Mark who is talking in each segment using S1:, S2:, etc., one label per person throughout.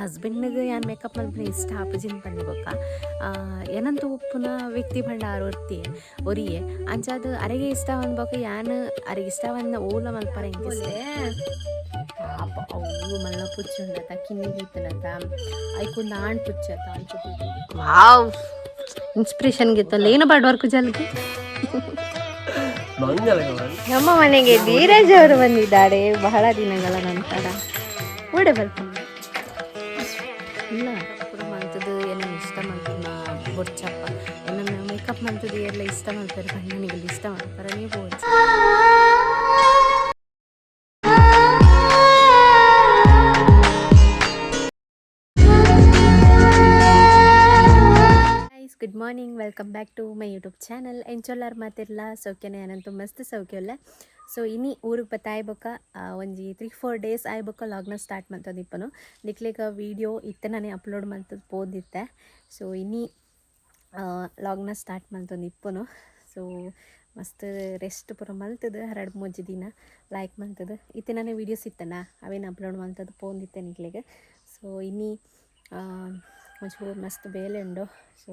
S1: ಹಸ್ಬೆಂಡ್ಗೆ ಯಾನ್ ಮೇಕಪ್ ಮಲ್ಪುನ ಇಷ್ಟ ಆಪುಜಿಂದ್ ಪನ್ನಿ ಬೊಕ್ಕ ಎನಂತ ಉಪ್ಪುನ ವ್ಯಕ್ತಿ ಪಂಡ ಆರ್ ಒರ್ತಿಯೆ ಒರಿಯೆ. ಅಂಚಾದ್ ಅರೆಗೆ ಇಷ್ಟ ಆವಂದ್ ಬೊಕ್ಕ ಯಾನ್ ಅರೆಗೆ ಇಷ್ಟ ಆವಂದಿನ ಓಲ ಮಲ್ಪರ ಎಂಕ್ ಇಷ್ಟ. ಪಾಪ ಅವು ಮಲ್ಲ ಪುಚ್ಚುಂಡತ ಕಿನ್ನಿ ದೀತನತ ಐಕೊಂದು ಆಣ್ ಪುಚ್ಚತ. ವಾವ್, ಇನ್ಸ್ಪಿರೇಷನ್ ಗಿತ್ತಲ್ಲ ಏನು ಬಾಡ್ ವರ್ಕು ಜಲ್ಗೆ. ನಮ್ಮ ಮನೆಗೆ ಧೀರಜ್ ಅವರು ಬಂದಿದ್ದಾರೆ ಬಹಳ ದಿನಗಳ ನಂತರ. ಓಡೆ ಬರ್ತೀನಿ ಇಲ್ಲ ಪೂರ ಮಲ್ತದ್ದು ಏನ ಇಷ್ಟ ಮಲ್ಪುನ ಬೊಡ್ಚಪ್ಪ. ನನ್ನ ಮೇಕಪ್ ಮಲ್ತದ್ದು ಎಲ್ಲ ಇಷ್ಟ ಮಲ್ಪೆರ್ ಬಣ್ಣನಿಗೆ ಇಷ್ಟ ಮಲ್ಪರ ನೀವು. Guys, good morning, welcome back to my YouTube channel. ಎಂಚೊಲ್ಲಾರ್ ಮಾತಿರ್ಲ? ಸೌಖ್ಯನೇ? ಅನಂತೂ ಮಸ್ತ್ ಸೌಖ್ಯ ಉಲ್ಲೆ. ಸೊ ಇನಿ ಊರಿಗೆ ಬತ್ತಾಯ್ ಬೊಕ್ಕ ಒಂಜಿ 3-4 ಡೇಸ್ ಆಯ್ ಬೊಕ್ಕ ಲಾಗ್ನ ಸ್ಟಾರ್ಟ್ ಮಲ್ತೊಂದಿಪ್ಪನು. ನಿಕ್ಲೆಗ್ ವೀಡಿಯೋ ಇತ್ತೆ ನಾನೇ ಅಪ್ಲೋಡ್ ಮಲ್ತದ್ ಪೋದಿತ್ತೆ. ಸೊ ಇನಿ ಲಾಗ್ನ ಸ್ಟಾರ್ಟ್ ಮಲ್ತೊಂದಿಪ್ಪನು. ಸೊ ಮಸ್ತ್ ರೆಸ್ಟ್ ಪೂರ ಮಲ್ತದ 2-3 ದಿನ ಲೈಕ್ ಮಲ್ತದ ಇತ್ತೆ ನಾನೇ ವೀಡಿಯೋಸ್ ಇತ್ತನ ಅವೇನು ಅಪ್ಲೋಡ್ ಮಲ್ತದ ಪೋಂದಿತ್ತೆ ನಿಕ್ಲೆಗ್. ಸೊ ಇನಿ ಒಂಚೂರು ಮಸ್ತ್ ಬೇಲೆ ಉಂಡು. ಸೊ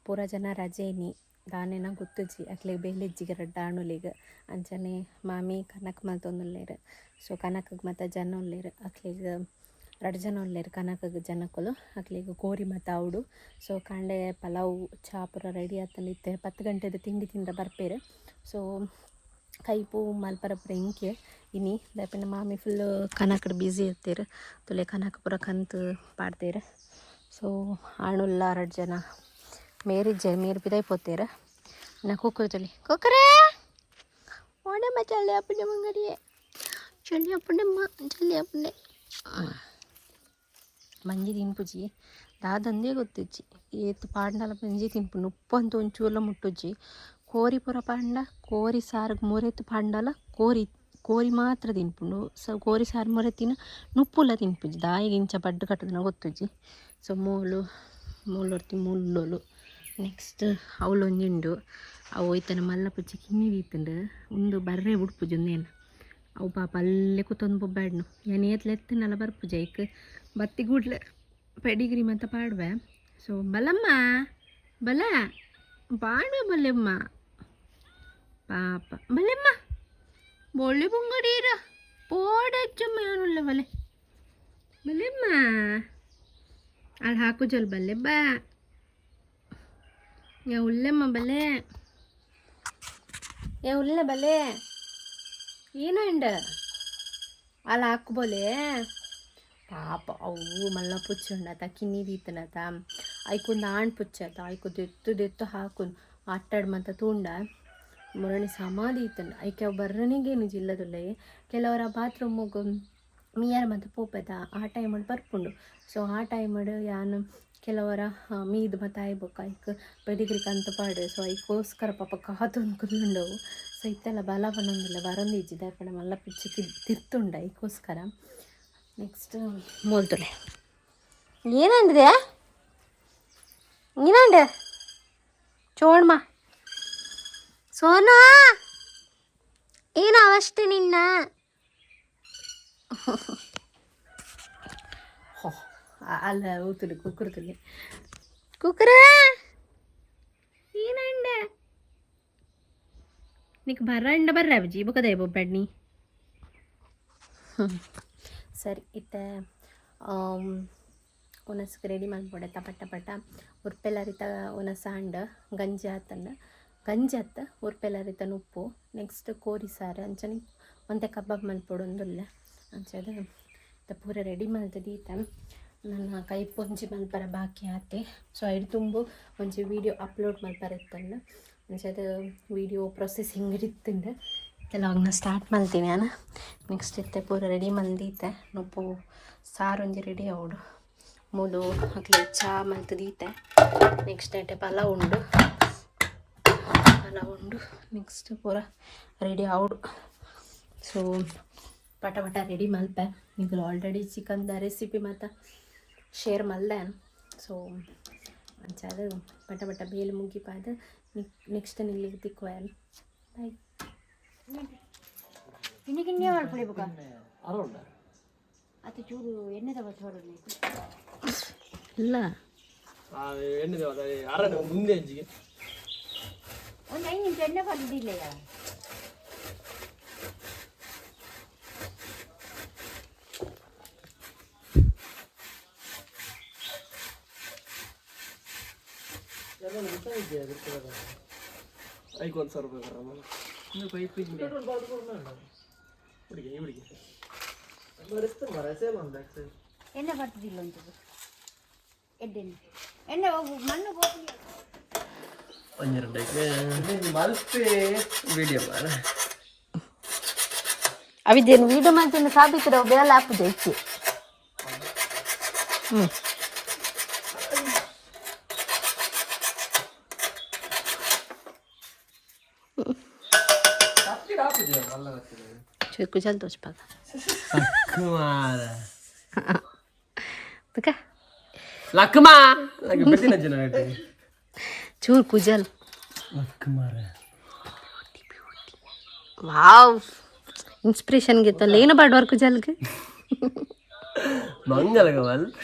S1: ಪೂರ ಜನ ರಜೆ ಇನಿ, ದಾನೆನ ಗೊತ್ತುಜ್ಜಿ. ಅಕ್ಲೆಗ್ ಬೇಲೆ ಇಜ್ಜಿಗೆ ರಡ್ಡ್ ಆಣುಲೆಗ್. ಅಂಚನೆ ಮಾಮಿ ಕನಕ್ ಮಲ್ತೊಂದುಲ್ಲೆರ್. ಸೊ ಕನಕ್ಗ್ ಮಾತ ಜನ ಉಲ್ಲೆರ್. ಅಕ್ಲೆಗ್ ರಡ್ಡ್ ಜನ ಉಲ್ಲೆರ್ ಕನಕ್ಗ್ ಜನಕುಲು. ಅಕ್ಲೆಗ್ ಕೋರಿ ಮಾತ ಆವೊಡು. ಸೊ ಕಾಂಡೆ ಪಲಾವು ಚಾ ಪೂರ ರೆಡಿ ಆತಂದು ಇತ್ತೆ 10 ಗಂಟೆದ ತಿಂಡಿ ತಿಂಡ ಬರ್ಪೆರ್. ಸೊ ಕೈಪು ಮಲ್ಪರ ಪೂರ ಎಂಕೆ ಇನಿ. ದಾಯೆ ಪಂಡ ಮಾಮಿ ಫುಲ್ ಕನಕ್ಡ್ ಬ್ಯುಸಿ ಇರ್ತೆರ್. ತುಲೆ ಕನಕ್ ಪೂರ ಕಂತ್ ಪಾಡ್ದೆರ್. ಸೊ ಆಣುಲ್ಲ ರಡ್ಡ್ ಜನ, ಮೇರಿಜ್ಜೆರ್, ಮೇರ್ ಪಿದಾಯಿ ಪೋತೆರ್. ನಾ ಕುಕ್ಕುರು ತುಲಿ. ಕುಕ್ಕರೆ ಓಡಮ್ಮ, ಚಳಿ ಆಪುಂಡು ಮಂಗಡಿಯೇ, ಚಳಿ ಆಪುಂಡಮ್ಮ, ಚಳಿ ಆಪುಂಡೆ. ಮಂಜಿ ತಿನ್ಪುಜಿ, ದಾದಂದೇ ಗೊತ್ತಿಜ್ಜಿ. ಏತ್ ಪಾಡ್ಂಡಲ ಮಂಜಿ ತಿನ್ಪುಂಡು. ಉಪ್ಪಂತೂ ಒಂಚೂರ್ಲ ಮುಟ್ಟುಜ್ಜಿ. ಕೋರಿ ಪೂರ ಪಾಂಡ ಕೋರಿ ಸಾರಿಗೆ ಮುರೆತ್ ಪಾಂಡಲ ಕೋರಿ ಕೋರಿ ಮಾತ್ರ ತಿನ್ಪುಂಡು. ಸೊ ಕೋರಿ ಸಾರು ಮೊರೆತಿನ ನುಪ್ಪುಲ ತಿನ್ಪುಜಿ. ದಾಯಿಗೆ ಇಂಚ ಬಡ್ಡು ಕಟ್ಟುದನ ಗೊತ್ತುಜ್ಜಿ. ಸೊ ಮೋಲು ಮೋಲೊರ್ತಿ ಮುಲ್ಲೊಲು. ನೆಕ್ಸ್ಟ್ ಅವಳೊಂಜಿ ಉಂಡು. ಅವು ಇತ್ತನ ಮಲ್ಲ ಪುಚ್ಚಿ ಕಿನ್ನಿ ದೀತುಂಡು. ಉಂದು ಬರ್ರೆ ಬುಡ್ಪುಜಿ ಉಂದೇನು. ಅವು ಪಾಪ ಅಲ್ಲೇ ಕುತ್ತೊಂದು ಬೊಬ್ಬಾಡ್ನು. ಯಾನ್ ಏತ್ ಲೆತ್ತುಂಡಲ ಬರ್ಪುಜಿ. ಐಕ್ ಬತ್ತಿ ಕೂಡ್ಲೆ ಪೆಡಿಗ್ರಿ ಮಾತ ಪಾಡ್ವೆ. ಸೊ ಬಲಮ್ಮ, ಬಲ ಪಾಡ್ವೆ, ಬಲ್ಲೆಮ್ಮ, ಪಾಪ ಬಲ್ಲೆಮ್ಮ, ಬೊಳ್ಳಿ ಬೊಂಗಡೀರ ಪೋಡಚ್ಚಮ್ಮ ಯಾನುಲ್ಲ ಬಲೆ ಬಲ್ಲೆಮ್ಮ. ಅಲ್ಲಿ ಹಾಕುಜಲ್ ಬಲ್ಲೆ ಬಾ. ಯಾ ಉಲ್ಲೆಮ್ಮ, ಬಲೆ ಏ ಉಲ್ಲೆ ಬಲೆ. ಏನಂಡ ಅಲ್ಲಿ ಹಾಕು ಬೋಲೆ. ಪಾಪ ಅವು ಮಲ್ಲ ಪುಚ್ಚುಂಡತ ಕಿನ್ನಿ ದೀತನತ ಐಕೊಂದು ಆಣ್ ಪುಚ್ಚತ. ಐಕು ದೆತ್ತು ದೆತ್ತು ಹಾಕುನ್ ಆಟಾಡ್ ಮಂತ ತೂಂಡ ಮುರಣಿ ಸಮಾಧಿ ಇತ್ತಂಡ. ಐಕೆ ಅವು ಬರ್ರನಿಗೇನು ಜಿಲ್ಲದುಲ್ಲೆ. ಕೆಲವರ ಬಾತ್ರೂಮುಗು ಮೀಯರ್ ಮಂತ ಪೋಪೆದ ಆ ಟೈಮಡ್ ಬರ್ಪುಂಡು. ಸೊ ಆ ಟೈಮಡ್ ಯಾನ್ ಕೆಲವರ ಮೀದ್ ಮತ್ತ ಆಯ್ ಬೊಕ್ಕ ಐಕ್ ಪೆಡಿಗ್ರಿ ಕಂತ್ ಪಾಡು. ಸೊ ಐಕೋಸ್ಕರ ಪಾಪ ಕಾತೊಂದು ಕುಲ್ಲುಂಡವು. ಸೊ ಇತ್ತೆಲ್ಲ ಬಲ ಪನೊಂದಿಲ್ಲ, ಬರೊಂದು ಇಜ್ಜಿ. ದಾಯೆ ಪಂಡ ಮಲ್ಲ ಪಿಚ್ಚಿ ತಿರ್ತುಂಡ ಐಕೋಸ್ಕರ. ನೆಕ್ಸ್ಟ್ ಮೋಲ್ತುಲೆ. ಏನಂದಿದೆ ಏನಂಡ ಚೋಣ್ಮ ಸೋನು ಏನು ಅವಷ್ಟೇ ನಿನ್ನ ಹೋ ಅಲ್ಲ ಊತುಲಿ ಕುಕ್ಕುರು ತುಲಿ ಕುಕ್ಕರ ಏನಂಡ ನೀಕು ಬರಂಡ ಬರ್ರ ಅಬ್ಜಿ ಬೊಕದೈ ಬೊಬ್ಬೆಡ್ನಿ. ಸರಿ, ಇತ್ತೆ ಒನಸ್ಗೆ ರೆಡಿ ಮಲ್ಪೊಡೆ ಪಟ ಪಟ. ಉರ್ಪೆಲರಿತ ಒನಸ್ ಆಂಡ್, ಗಂಜಿ ಆತಂಡ್, ಗಂಜಿ ಅತ್ತ ಉರ್ಪೆಲರಿತ ನುಪ್ಪು. ನೆಕ್ಸ್ಟ್ ಕೋರಿ ಸಾರು ಅಂಚನೆ ಒಂತೆ ಕಬಾಬ್ ಮಲ್ಪೊಡು ಅಂದುಲ್ಲೆ. ಅಂಚಾದ್ ಇತ್ತೆ ಪೂರ ರೆಡಿ ಮಲ್ತ್ ದೀತ. ನನ್ನ ಕೈಪು ಒಂಜಿ ಮಲ್ಪರ ಬಾಕಿ ಆತೆ. ಸೊ ಐಡ್ ತುಂಬು ಒಂಜಿ ವೀಡಿಯೋ ಅಪ್ಲೋಡ್ ಮಲ್ಪರ ಇತ್ತಂಡ. ಅಂಚಾದ್ ವೀಡಿಯೋ ಪ್ರೊಸೆಸಿಂಗ್ ಇತ್ತಂಡ್. ಇತ್ತೆ ಲಾಗ್ನ ಸ್ಟಾರ್ಟ್ ಮಲ್ತೀನಿ ನಾನು. ನೆಕ್ಸ್ಟ್ ಇತ್ತೆ ಪೂರ ರೆಡಿ ಮಲ್ದೀತೆ. ನುಪ್ಪು ಸಾರು ಒಂಜಿ ರೆಡಿ ಆವೊಡು. ಮೂಲು ಅಕ್ಲೆ ಚಾ ಮಲ್ತ್ ದೀತೆ. ನೆಕ್ಸ್ಟ್ ಐಟೆ ಪಲಾವ್ ಉಂಡು, ಪಲಾವ್ ಉಂಡು. ನೆಕ್ಸ್ಟ್ ಪೂರ ರೆಡಿ ಆವೊಡು. ಸೊ ಪಟ ಪಟ ರೆಡಿ ಮಲ್ಪೆ. ನಿಕುಲು ಆಲ್ರೆಡಿ ಚಿಕನ್ದ ರೆಸಿಪಿ ಮಾತ ಶೇರ್ ಮಲ್ದೆ. ಸೊ ಅಂಚಾದ್ ಪಟ ಪಟ ಬೇಲೆ ಮುಗಿಪಾದ್ ನೆಕ್ಸ್ಟ್ ನಿಲ್ಲಿಗೆ ತಿಕ್ಕುವ. ಬಾಯ್.
S2: ಕಿನ್ನಿ ಕಿನ್ನಿ ಮಲ್ಪುಳಿ ಬುಕ.
S3: ಅರೋಂಡ.
S2: ಅದು ಚೂರು ಎಣ್ಣೆದ ಬಸವಡನೆ.
S1: ಇಲ್ಲ.
S3: ಎಣ್ಣೆ ಅರ ಮುಂದೆ ಅಂಜಿಗೆ.
S2: ಒಂದು 5 ನಿಮಿಷ ಎಣ್ಣೆ ಬಂದಿಲ್ಲ.
S3: ಐಕ್ 1000 ರೂಪಾಯಿ ಬರಮ್ಮ. ಹುಡುಗಿ ಹುಡುಗಿ.
S2: ಎಣ್ಣೆ ಬರ್ತದಿಲ್ಲ ಒಂಚೂರು ಎಡ್ಡೆಣ್ಣೆ ಎಣ್ಣೆ ಹೋಗು ಮಣ್ಣು ಹೋಗಿ.
S3: ಒಂಜೆರಡು ಮಲ್ಪೆ ವಿಡಿಯೋ ಮಾರ.
S1: ಅವಿದೇನು ವೀಡಿಯೋ ಮಾಡ್ತೀನಿ ಸಾಬಿತರ ಬೇಲೆ ಹಾಕುದು ಹೆಚ್ಚು. ಹ್ಞೂ. ಚೂರು ಕುಜಲ್ ತೋಚ್ಪಾಗ.
S3: ಕುಮಾರ.
S1: ತುಕ.
S3: ಲಕ್ಮಾ ಲಕ್ಕ ಬಿಡ್ತೀನಿ ಜನ.
S1: ಚೂರು ಕುಜಲ್.
S3: ಲಕ್ಮಾರ.
S1: ವಾವ್, ಇನ್ಸ್ಪಿರೇಷನ್ ಗಿತ್ತಲ್ಲ ಏನು ಬಾಡ್ವಾರ್ ಕುಜಲ್ಗೆ.
S3: ಮಂಗಲಗ ಮಲ್ಪ.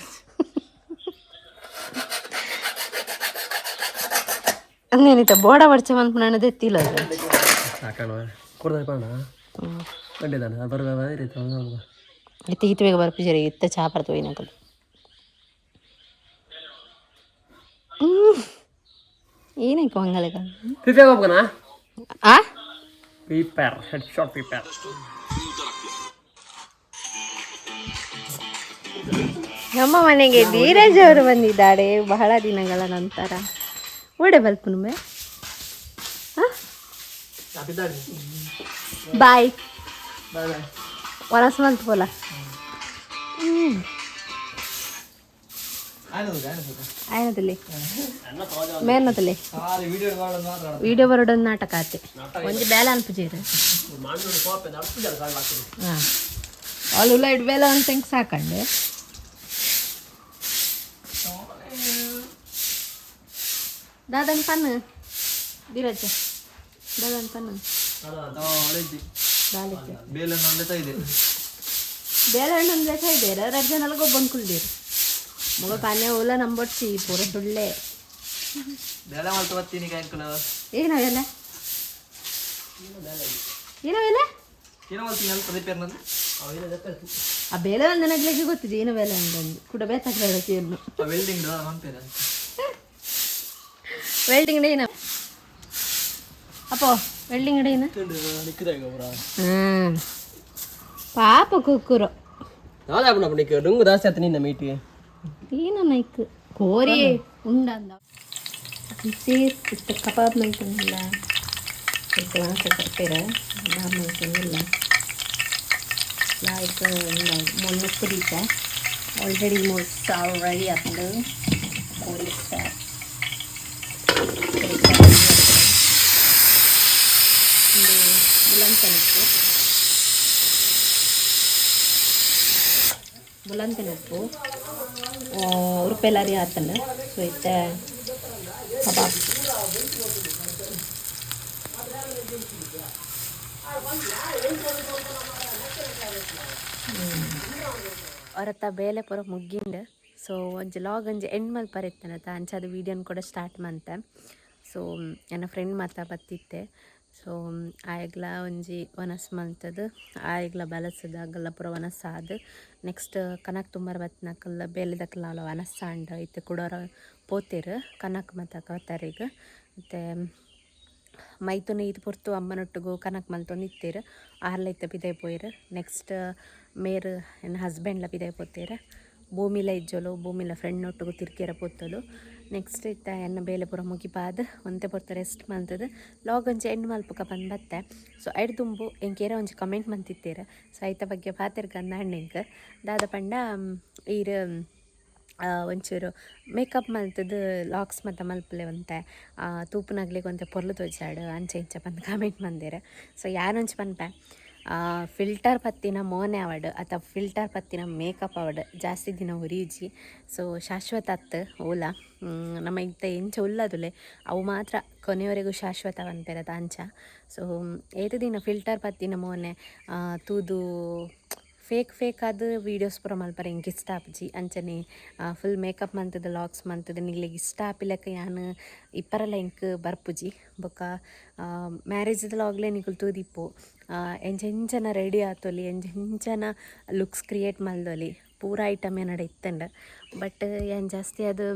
S1: ಅಂದೇನಿತ ಬೋಡ ವರ್ಚ ಮನ್ಪುನ ದೆತ್ತಿಲ್ಲ ಅದು.
S3: ಸಾಕಣ ಕೊಡ್ದ ಪಾಣ ಬಂಡಿದಾನೆ ಬರುವ ಇರುತ್ತೆ.
S1: ಇತ್ತ ಈತ ಬೇಗ ಬರ್ಪುಜರಿ ಇತ್ತ ಚಾ ಬರ್ತವೆ ಏನಕಲು. ಏನಕ್ಕೆ ಮಂಗಲಗ?
S3: ಪ್ರಿಪೇರ್ ಹೋಗ್ಬೋಣ.
S1: ಆ.
S3: Prepare head shot prepare.
S1: ನಮ್ಮ ಮನೆಗೆ ಧೀರಜ್ ಅವರು ಬಂದಿದ್ದಾರೆ ಬಹಳ ದಿನಗಳ ನಂತರ. ಓಡೆ ಬಲ್ಪುನುಮೆ. ಬಾಯ್. ವನಸ್ ಮಂತ್ ಬೋಲ. ಆಯನದಲ್ಲಿ ಮೇರ್ನದಲ್ಲಿ ವಿಡಿಯೋ ಬರೋಡೊಂದು ನಾಟಕ ಆತೆ ಒಂಜಿ ಬೇಲ ಅನ್ಪುಜೇರು. ಹಾಂ, ಅವಳು ಲೈಟ್ ಬೇಲ ಅಂತ ಹೆಂಗೆ ಸಾಕಂಡೆ. ದಾದನ್ ಪನ್ ಧೀರಜ್, ದಾದನ್ ಪನ್.
S4: ಬೇಲನ್ನು ಇದೆ.
S1: ಬೇಲೆ ಹಣ್ಣು ಲೆಕ್ಕ ಇದೆ. ಎರಡು ಜನ ಗೊಬ್ಬನ್ ಕುಲ್ದೀರು ಮಗ ಪಾನೆ ಓಲ ನಂಬೊಡ್ಸಿ ಪೂರ ಸುಳ್ಳೆ.
S4: ಬೇಳೆ ಮಾಡ್ತಾ ಬರ್ತೀನಿ ಕಾಯ್ಕಲ.
S1: ಏನವೆಲ್ಲ ಏನವೆಲ್ಲ?
S4: ಏನೋ ಮಾಡ್ತೀನಿ ಅಲ್ಪ ರಿಪೇರ್ನಲ್ಲಿ.
S1: ಆ ಬೇಲೆ ಒಂದು ನಗ್ಲಿಕ್ಕೆ ಗೊತ್ತಿದೆ ಏನೋ ಬೇಲೆ ಅಂತಂದು ಕೂಡ ಬೇತಾಕ್ಲಾಡಕ್ಕೆ ಏನು.
S4: ವೆಲ್ಡಿಂಗ್ ಮನ್ಪೇರ.
S1: ವೆಲ್ಡಿಂಗ್ ಏನ ಅಪ್ಪೋ, ವೆಲ್ಡಿಂಗ್ ಏನ? ಹ್ಮ್, ಪಾಪ ಕುಕ್ಕುರು.
S3: ನಾಳೆ ಡುಂಗು ದಾಸ್ತಿ ಆಯ್ತು ನಿನ್ನ ಮೀಟಿ.
S1: ಏನ ನೈಕ್ ಕೋರಿ ಉಂಡಂದ ಇತ್ತ ಕಬಾಬ್ ಮಂತಂದಿಲ್ಲ, ಇತ್ತ ಮಾಂಸ ಕೊಡ್ತೀರ ಕಬಾಬ್ ಮಂತಂದಿಲ್ಲ. ಲಾಯ್ಕ್ ಮೊನ್ನೆ ಕುದೀತ ಆಲ್ರೆಡಿ ಮೋಸ್ ರೆಡಿ ಆಗ್ತದೆ. ಕೋರಿ ಸಾರು ಇದು ಬುಲಂತನಪ್ಪು, ಬುಲಂತನಪ್ಪು ಉರುಪೆಲ್ಲಾರಿ ಆತಲ್ಲ. ಸೊ ಇತ್ತ ಕಬಾಬ್. ಹೊರತ ಬೇಲೆ ಪೂರ ಮುಗ್ಗಿಂಡ್. ಸೊ ಒಂಜಿ ಲಾಗ್ ಒಂಜಿ ಎಂಡ್ ಮಲ್ಪರೆ ಇತ್ತನತ, ಅಂಚಾದ ವೀಡಿಯೋನ್ ಕೂಡ ಸ್ಟಾರ್ಟ್ ಮಂತೆ. ಸೊ ಎನ್ನ ಫ್ರೆಂಡ್ ಮಾತ ಬತ್ತಿತ್ತೆ. ಸೊ ಆಯಗ್ಲ ಒಂಜಿ ವನಸ್ ಮಲ್ತದು, ಆಯಗ್ಲ ಬಲಸದ ಅಗಲ ಪೂರ ವನಸ್ ಆದ್ ನೆಕ್ಸ್ಟ್ ಕನಕ್ ತುಂಬಾರ ಬತ್ತಿನಕಲ್ಲ ಬೇಲೆದಕ್ಲ ವನಸ್ ಆಂಡ್ ಇತ್ತೆ ಕುಡೋರ ಪೋತೆರ್ ಕನಕ್ ಮತ್ತ ಕವತಾರಿಗ್. ಮತ್ತು ಮೈತುನ ಇದು ಪೊರ್ತು ಅಮ್ಮನೊಟ್ಟಿಗೂ ಕನಕ್ ಮಲ್ತೊಂದು ಇತ್ತೆರ್. ಆರ್ಲ ಇತ್ತ ಪಿದೈ ಪೋಯೆರ್. ನೆಕ್ಸ್ಟ್ ಮೇರ್ ಎನ್ನ ಹಸ್ಬೆಂಡ್ಲ ಪಿದೈ ಪೋತೆರ್. ಭೂಮಿಲ ಇಜ್ಜೋಲು, ಭೂಮಿಲ ಫ್ರೆಂಡ್ ಒಟ್ಟುಗು ತಿರ್ಗಿಯರ ಪೋತಲು. ನೆಕ್ಸ್ಟ್ ಇತ್ತ ಎನ್ನ ಬೇಲೆ ಪೂರ ಮುಗಿಪಾದ್ ಒಂತೆ ಪೊರ್ತು ರೆಸ್ಟ್ ಮಲ್ತದು ಲಾಗ್ ಒಂಜಿ ಎಂಡ್ ಮಲ್ಪುಕ ಬಂದು ಬತ್ತೆ. ಸೊ ಐಡ್ ದುಂಬು ಎಂಕೇರ ಒಂಜಿ ಕಮೆಂಟ್ ಮಂತಿತ್ತೀರ. ಸೊ ಐತ ಬಗ್ಗೆ ಪಾತೆರ್ಗಂದ ಅಣ್ಣೆಂಕ್ ದಾದ ಪಂಡ ಈರ್ ಒಂಚೂರು ಮೇಕಪ್ ಮಲ್ತದು ಲಾಕ್ಸ್ ಮತ್ತ ಮಲ್ಪಲೆ ಒಂತೆ ತೂಪುನಗ್ಲಿಗ್ ಒಂತೆ ಪೊರ್ಲು ತೋಜಾಡು ಅಂಚ ಇಂಚ ಪಂದ್ ಕಮೆಂಟ್ ಮಂದೆರ್. ಸೊ ಯಾನೊಂಜಿ ಪನ್ಪೆ, ಫಿಲ್ಟರ್ ಪತ್ತಿನ ಮೋನೆ ಆವಡ್ ಅಥವಾ ಫಿಲ್ಟರ್ ಪತ್ತಿನ ಮೇಕಪ್ ಆವಡ್ ಜಾಸ್ತಿ ದಿನ ಉರಿಯುಜಿ. ಸೊ ಶಾಶ್ವತ ಅತ್ತು ಓಲ. ನಮ್ಮ ಇತ್ತ ಎಂಚ ಉಲ್ಲದುಲೆ ಅವು ಮಾತ್ರ ಕೊನೆಯವರೆಗೂ ಶಾಶ್ವತ ಪನ್ಪೆರತ ಅಂಚ. ಸೊ ಏತ್ ದಿನ ಫಿಲ್ಟರ್ ಪತ್ತಿನ ಮೋನೆ ತೂದು ಫೇಕ್ ಫೇಕ್ ಆದ್ ವೀಡಿಯೋಸ್ ಪೂರ ಮಲ್ಪರೆ ಎಂಕ್ ಇಷ್ಟ ಆಪುಜಿ. ಅಂಚನೆ ಫುಲ್ ಮೇಕಪ್ ಮಂತುದು ಲಾಗ್ಸ್ ಮಂತುದು ನಿಕ್ಲೆಗ್ ಇಷ್ಟ ಆಪಿಲೆಕ ಯಾನ್ ಇಪ್ಪರೆಲ ಎಂಕ್ ಬರ್ಪುಜಿ. ಬೊಕ್ಕ ಮ್ಯಾರೇಜ್ದ ಲಾಗ್ಲೆ ನಿಕುಲು ತೂದಿಪ್ಪು, ಎಂಚೆಂಚನ ರೆಡಿ ಆತೊಲಿ, ಎಂಚೆಂಚನ ಲುಕ್ಸ್ ಕ್ರಿಯೇಟ್ ಮಲ್ದೊಲಿ, ಪೂರ ಐಟಮ್ ಎನ್ನಡ ಇತ್ತುಂಡು. ಬಟ್ ಯಾನ್ ಜಾಸ್ತಿ ಅದು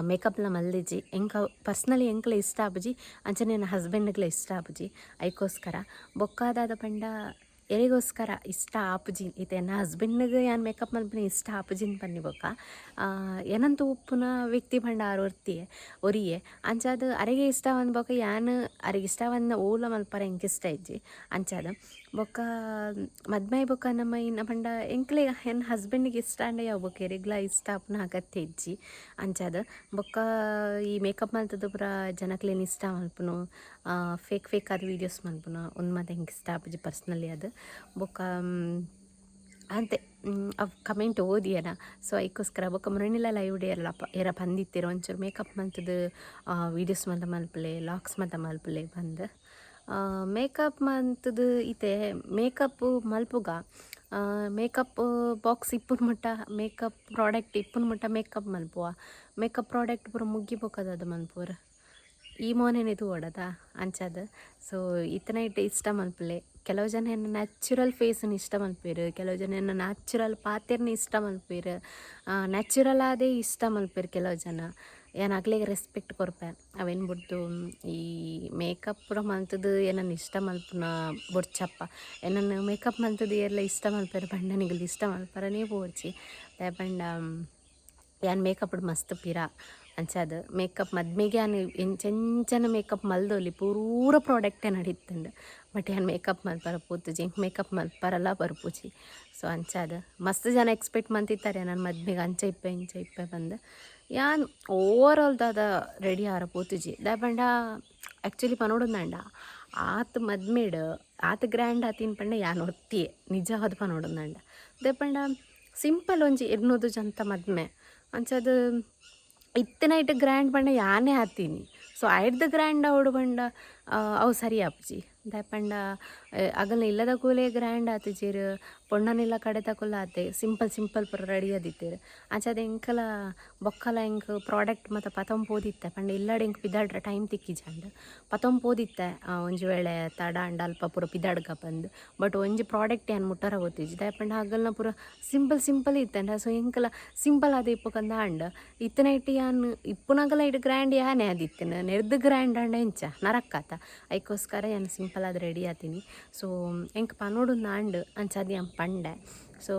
S1: ಮೇಕಪ್ಲ ಮಲ್ದಿಜಿ. ಎಂಕ್ ಪರ್ಸ್ನಲಿ ಎಂಕ್ಲ ಇಷ್ಟ ಆಪುಜಿ, ಅಂಚನೆ ಎನ್ನ ಹಸ್ಬೆಂಡ್ಗ್ಲ ಇಷ್ಟ ಆಪುಜಿ. ಐಕೋಸ್ಕರ ಬೊಕ್ಕ ದಾದ ಪಂಡ ಎರೆಗೋಸ್ಕರ ಇಷ್ಟ ಆಪುಜಿ, ಇತ್ತೆ ಎನ್ನ ಹಸ್ಬೆಂಡ್ಗ್ ಯಾನ್ ಮೇಕಪ್ ಮಲ್ಪುನ ಇಷ್ಟ ಆಪುಜಿಂದ್ ಪನ್ನಿ ಬೊಕ್ಕ ಎನನ್ ತೂಪುನ ವ್ಯಕ್ತಿ ಪಂಡ ಆರ್ ಒರ್ತಿಯೆ ಒರಿಯೆ. ಅಂಚಾದ್ ಅರೆಗೆ ಇಷ್ಟ ಆವಂದ್ ಬೊಕ್ಕ ಯಾನ್ ಅರೆಗ್ ಇಷ್ಟ ಆವಂದಿನ ಓಲ ಮಲ್ಪರೆ ಎಂಕ್ ಇಷ್ಟ ಇಜ್ಜಿ. ಅಂಚಾದ್ ಬೊಕ್ಕ ಮದ್ಮೆ ಬೊಕ್ಕ ನಮ್ಮ ಇನ್ನ ಪಂಡ ಎಂಕ್ಲೆ ಎನ್ನ ಹಸ್ಬೆಂಡ್ಗೆ ಇಷ್ಟ ಆಂಡ ಯಾವು, ಬೊಕ್ಕ ಎರೆಗ್ಲ ಇಷ್ಟ ಆಪುನ ಅಗತ್ಯ ಇಜ್ಜಿ. ಅಂಚಾದ್ ಬೊಕ್ಕ ಈ ಮೇಕಪ್ ಮಲ್ತುದು ಪೂರ ಜನಕ್ಲೆನ್ ಇಷ್ಟ ಮಲ್ಪುನು, ಫೇಕ್ ಫೇಕ್ ಆದ್ ವೀಡಿಯೋಸ್ ಮಲ್ಪುನು, ಉಂದು ಮಾತ ಎಂಕ್ ಇಷ್ಟ ಆಪುಜಿ ಪರ್ಸ್ನಲಿ. ಅದು ಬೊಕ್ಕ ಅಂತೆ ಅವು ಕಮೆಂಟ್ ಓದಿಯನ. ಸೊ ಐಕೋಸ್ಕರ ಬೊಕ್ಕ ಮೃಣಿಲ ಲೈವ್ ಡೇ ಎಲ್ಲ ಏರ ಬಂದಿತ್ತೀರ, ಒಂಚೂರು ಮೇಕಪ್ ಮಲ್ತುದು ವೀಡಿಯೋಸ್ ಮಾತ ಮಲ್ಪುಲೆ, ಲಾಗ್ಸ್ ಮಾತ ಮಲ್ಪುಲೆ ಬಂದು. ಮೇಕಪ್ ಮಂತುದು ಇತ್ತೆ ಮೇಕಪ್ ಮಲ್ಪುಗ, ಮೇಕಪ್ ಬಾಕ್ಸ್ ಇಪ್ಪುನ ಮುಟ್ಟ, ಮೇಕಪ್ ಪ್ರಾಡಕ್ಟ್ ಇಪ್ಪುನ ಮುಟ್ಟ ಮೇಕಪ್ ಮಲ್ಪುವ. ಮೇಕಪ್ ಪ್ರಾಡಕ್ಟ್ ಪೂರ ಮುಗ್ಗಿ ಬೊಕ್ಕದ ಅದು ಮನ್ಪುವರ್? ಈ ಮೋನೆನೆ ತೂವೊಡತ? ಅಂಚಾದ್ ಸೊ ಇತ್ತನೈಟ್ ಇಷ್ಟ ಮಲ್ಪುಲೆ. ಕೆಲವು ಜನ ಎನ್ನ ನ್ಯಾಚುರಲ್ ಫೇಸನ್ನು ಇಷ್ಟ ಮಲ್ಪುವೆರ್, ಕೆಲವು ಜನ ಎನ್ನ ನ್ಯಾಚುರಲ್ ಪಾತೆರ್ನ ಇಷ್ಟ ಮಲ್ಪುವೆರ್, ನ್ಯಾಚುರಲ್ ಆದೇ ಇಷ್ಟ ಮಲ್ಪುವೆರ್ ಕೆಲವು ಜನ. ಯಾನ್ ಅಕ್ಲೆಗ್ ರೆಸ್ಪೆಕ್ಟ್ ಕೊರ್ಪೆ. ಅವೆನ್ ಬುಡ್ದು ಈ ಮೇಕಪ್ ಪೂರ ಮಲ್ತುದು ಎನನ್ ಇಷ್ಟ ಮಲ್ಪುನ ಬೊಡ್ಚಪ್ಪ. ಎನನ್ ಮೇಕಪ್ ಮಲ್ತುದು ಏರ್ಲ ಇಷ್ಟ ಮಲ್ಪೆರ್ ಪಂಡ ನಿಗುಲು ಇಷ್ಟ ಮಲ್ಪರನೇ ಪೋಡ್ಚಿ. ದಾಯೆ ಪಂಡ ಯಾನ್ ಮೇಕಪ್ಡ್ ಮಸ್ತ್ ಪಿರ. ಅಂಚಾದ್ ಮೇಕಪ್ ಮದ್ಮೆಗೆ ಯಾನ್ ಎಂಚೆಂಚನ ಮೇಕಪ್ ಮಲ್ದೊಲಿ, ಪೂರ ಪ್ರಾಡಕ್ಟೇ ನಡಿತ್ತುಂಡು. ಬಟ್ ಯಾನ್ ಮೇಕಪ್ ಮಲ್ಪರ ಪೋತುಜಿ, ಎಂಕ್ ಮೇಕಪ್ ಮಲ್ಪರಲ ಬರ್ಪುಜಿ. ಸೊ ಅಂಚಾದ್ ಮಸ್ತ್ ಜನ ಎಕ್ಸ್ಪೆಕ್ಟ್ ಮಂತಿತ್ತಾರೆ ನಾನು ಮದ್ಮೆಗೆ ಅಂಚ ಇಪ್ಪೆ ಇಂಚ ಇಪ್ಪೆ ಪಂದ್. ಯಾನ್ ಓವರ್ ಆಲ್ ದಾದ ರೆಡಿ ಆರ ಪೋತುಜಿ. ದಾಯೆ ಪಂಡ ಆ್ಯಕ್ಚುಲಿ ಪನೊಡುಂದಾಂಡ ಆತ್ ಮದ್ಮೆಡ್ ಆತ್ ಗ್ರ್ಯಾಂಡ್ ಆತಿನ ಪಂಡ ಯಾನ್ ಒರ್ತಿಯೆ, ನಿಜವಾದ್ ಪನೊಡುಂದಾಂಡ. ದಾಯೆ ಪಂಡ ಸಿಂಪಲ್ ಒಂಜಿ ಇರ್ನೂದು ಜನತ ಮದ್ಮೆ. ಅಂಚಾದ್ ಇತ್ತೆ ನೈಟ್ ಗ್ರ್ಯಾಂಡ್ ಪಂಡ ಯಾನೇ ಆತೀನಿ. ಸೊ ಐಡ್ದ್ ಗ್ರ್ಯಾಂಡ್ ಆವೊಡು ಪಂಡ ಅವು ಸರಿ ಆಪುಜಿ. ದಾಯೆ ಪಂಡ ಅಗಲ್ನ ಇಲ್ಲದ ಕೂಲೆ ಗ್ರ್ಯಾಂಡ್ ಆತಿಜೆರ್, ಪೊಣ್ಣನಿಲ್ಲ ಕಡೆತಕುಲು ಆತೆ ಸಿಂಪಲ್ ಸಿಂಪಲ್ ಪೂರ ರೆಡಿ ಆದಿತ್ತೆರ್. ಅಂಚಾದ್ ಎಂಕಲ ಬೊಕ್ಕಲ ಎಂಕ್ ಪ್ರಾಡಕ್ಟ್ ಮಾತ ಪತೊಂದು ಪೋದಿತ್ತೆ. ಪಂಡ ಇಲ್ಲಡೆ ಎಂಕ್ ಪಿದಾಡ್ರೆ ಟೈಮ್ ತಿಕ್ಕಿಜಾಂಡ್, ಪತೊಂದು ಪೋದಿತ್ತೆ ಒಂಜಿ ವೇಳೆ ತಡ ಆಂಡ ಅಲ್ಪ ಪೂರ ಪಿದಾಡ್ಗ ಪಂದ್. ಬಟ್ ಒಂಜಿ ಪ್ರಾಡಕ್ಟ್ ಯಾನ್ ಮುಟ್ಟರ ಪೋತಿಜಿ. ದಾಯೆ ಪಂಡ ಅಗಲ್ನ ಪೂರ ಸಿಂಪಲ್ ಸಿಂಪಲ್ ಇತ್ತಂಡ, ಸೊ ಎಂಕಲ ಸಿಂಪಲ್ ಆದ್ ಇಪ್ಪುಕಂದ ಆಂಡ್. ಇತ್ತೆ ನೈಟ್ ಯಾನ್ ಇಪ್ಪುನಗಲ ಇಡ್ ಗ್ರ್ಯಾಂಡ್ ಯಾನೇ ಆದಿತ್ತಿನ, ನೆರ್ದ್ ಗ್ರ್ಯಾಂಡ್ ಆಂಡ ಎಂಚ ನರಕ್ಕಾತ? ಐಕೋಸ್ಕರ ಯಾನ್ ಸಿಂಪಲ್ ಆದ್ ರೆಡಿ ಆತೀನಿ. ಸೊ ಎಂಕ್ ಪನೊಡುಂದು ಆಂಡ್, ಅಂಚಾದ್ ಯಾನ್ ಪಂಡೆ. ಸೊ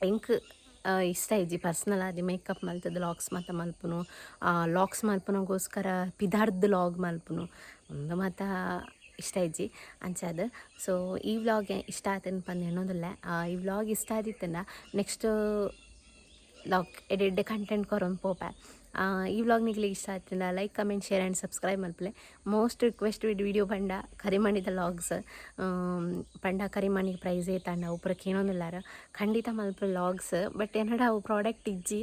S1: ಎಂಕ್ ಇಷ್ಟ ಇಜ್ಜಿ ಪರ್ಸ್ನಲ್ ಆದ್ ಮೇಕಪ್ ಮಲ್ತುದು ಲಾಗ್ಸ್ ಮಾತ ಮಲ್ಪುನು, ಲಾಗ್ಸ್ ಮಲ್ಪುನಗೋಸ್ಕರ ಪಿದಾಡ್ದ್ ಲಾಗ್ ಮಲ್ಪುನು, ಉಂದು ಮಾತ ಇಷ್ಟ ಇಜ್ಜಿ. ಅಂಚಾದ್ ಸೊ ಈ ವ್ಲಾಗ್ ಇಷ್ಟ ಆತಂದ್ ಪಂದ್ ಎನ್ನೊಂದುಲ್ಲೆ. ಈ ವ್ಲಾಗ್ ಇಷ್ಟ ಆದಿತ್ತಂಡ ನೆಕ್ಸ್ಟ್ ಲಾಗ್ ಎಡ್ಡೆ ಎಡ್ಡೆ ಕಂಟೆಂಟ್ ಕೊರೊಂದು ಪೋಪೆ. ಈ ವ್ಲಾಗ್ ನಿಕ್ಲೆಗ್ ಇಷ್ಟ ಆತಂಡ like, comment, share and subscribe ಮಲ್ಪುಲೆ. ಮೋಸ್ಟ್ ರಿಕ್ವೆಸ್ಟ್ ವಿಡಿಯೋ ಪಂಡ ಕರಿಮಣಿದ ಲಾಗ್ಸ್. ಪಂಡ ಕರಿಮಣಿಗೆ ಪ್ರೈಸ್ ಏತಾಂಡ ಅವು ಪೂರ ಕೇನೊಂದುಲ್ಲಾರ. ಖಂಡಿತ ಮಲ್ಪು ಲಾಗ್ಸ್. ಬಟ್ ಎನ್ನಡ ಅವು ಪ್ರಾಡಕ್ಟ್ ಇಜ್ಜಿ,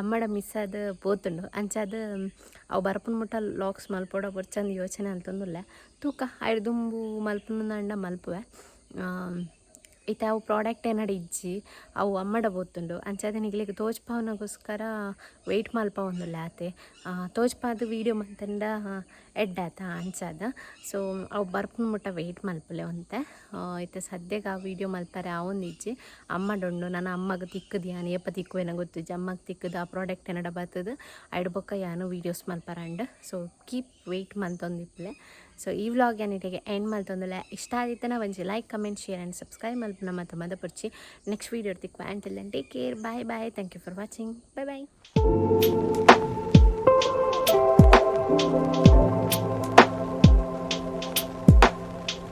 S1: ಅಮ್ಮಡ ಮಿಸ್ ಆದ್ ಪೋತುಂಡು. ಅಂಚಾದ್ ಅವು ಬರ್ಪುನ ಮುಟ್ಟ ಲಾಗ್ಸ್ ಮಲ್ಪೊಡ ಬೊರ್ಚಂದ್ ಯೋಚನೆ ಮಲ್ತೊಂದುಲ್ಲೆ. ತೂಕ, ಐಡ್ ದುಂಬು ಮಲ್ಪುನಂಡ ಮಲ್ಪುವೆ. ಇತ್ತೆ ಅವು ಪ್ರಾಡಕ್ಟ್ ಎನ್ನಡ ಇಜ್ಜಿ, ಅವು ಅಮ್ಮಡ ಪೋತುಂಡು. ಅಂಚಾದ್ ನಿಕ್ಲೆಗ್ ತೋಜ್ಪಾವನಗೋಸ್ಕರ ವೆಯ್ಟ್ ಮಲ್ಪವೊಂದುಲ್ಲೆ ಆತೆ. ತೋಜ್ಪಾದ್ ವೀಡಿಯೋ ಮಂತಂಡ ಎಡ್ಡೆ ಆತ, ಅಂಚಾದ್. ಸೊ ಅವು ಬರ್ಪುನ ಮುಟ್ಟ ವೆಯ್ಟ್ ಮಲ್ಪುಲೆ ಒಂತೆ. ಇತ್ತೆ ಸದ್ಯಗ್ ಆ ವೀಡಿಯೋ ಮಲ್ಪರೆ ಆವೊಂದಿಜ್ಜಿ, ಅಮ್ಮಡುಂಡು. ನನ ಅಮ್ಮಗ್ ತಿಕ್ಕುದು ಯಾನ್ ಏಪ ತಿಕ್ಕುವೆನ ಗೊತ್ತಿಜ್ಜಿ. ಅಮ್ಮಗ್ ತಿಕ್ಕುದು ಆ ಪ್ರಾಡಕ್ಟ್ ಎನ್ನಡ ಬತ್ತುದು ಐಡ್ ಬೊಕ್ಕ ಯಾನ್ ವೀಡಿಯೋಸ್ ಮಲ್ಪರಂಡ್. ಸೊ ಕೀಪ್ ವೆಯ್ಟ್ ಮಲ್ತೊಂದಿಪ್ಪುಲೆ. ಸೊ ಈ ವ್ಲಾಗ್ ಯಾನ್ ಇಡೆಗೆ ಎಂಡ್ ಮಲ್ತೊಂದುಲ್ಲೆ. ಇಷ್ಟ ಆದಿತ್ತನ ಒಂಜಿ like, comment, share and subscribe ಮಲ್ಪುನ ಮಾತ ಮದಪೊಡ್ಚಿ. ನೆಕ್ಸ್ಟ್ ವೀಡಿಯೋ ತಿಕ್ಕುವ. Until then, take care, bye bye, thank you for watching, bye bye.